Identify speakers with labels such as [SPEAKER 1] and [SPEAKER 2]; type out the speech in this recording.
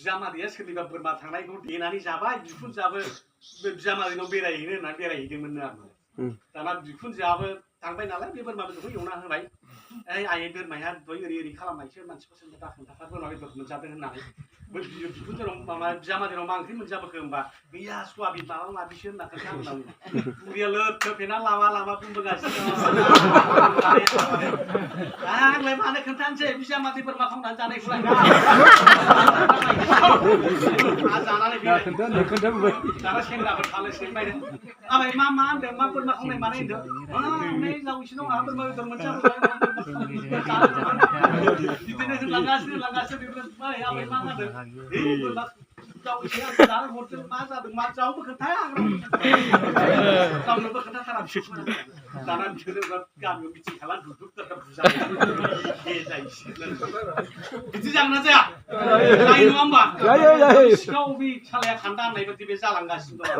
[SPEAKER 1] बिजामादैया सोरनिबा बोरमा थांनायखौ देनानै जाबाय बिखुनजोआबो बे बिजामादैनाव बेरायहैनो होननानै बेरायहैदोंमोननो आरो दाना बिखुनजोआबो थांबाय नालाय बे बोरमा बेदरखौ एवना होबाय आयै बोरमाया दहाय ओरै खालामनायसो मानसिखौ सोरबा दाखोन्थाखा बोरमा बेदर मोनजादों होननानै बिखुनजोनाव माबा बिजामादैनाव मा ओंख्रि मोनजाबोखो होनबा गैया सवाबिन माबा माबिसो होनना खोन्था होननानै बुरिया लोबथोबफेना लामा लामा बुंबोगासिनो आंलाय मानो खोन्थानोसै बिजामादै बोरमा खावनानै जानायखौलाय जानानै दाना सेंग्राफोर थालो सेंबायदों आबै मा होनदों मा बोरमा खावनाय मानाय होनदों नै जाव इसिनाव आंहा बोरमा बेदर मोनजाबोबाय बिदिनो होनलांगासिनो आबै मा जादों बोरमा जाव इसे आं जानो हरदों मा जादों मा जावबो खोन्थाया आं रावनोबो खोन्थाथारा बिसोर दाना बिसोरो गामियाव मिथिं खालाम दुदुब दादाब बिदि जागोन ना जाया जायो नङा होमबा सिखाव बे सालाया खान्दा होननाय बायदि बे जालांगासिनो दं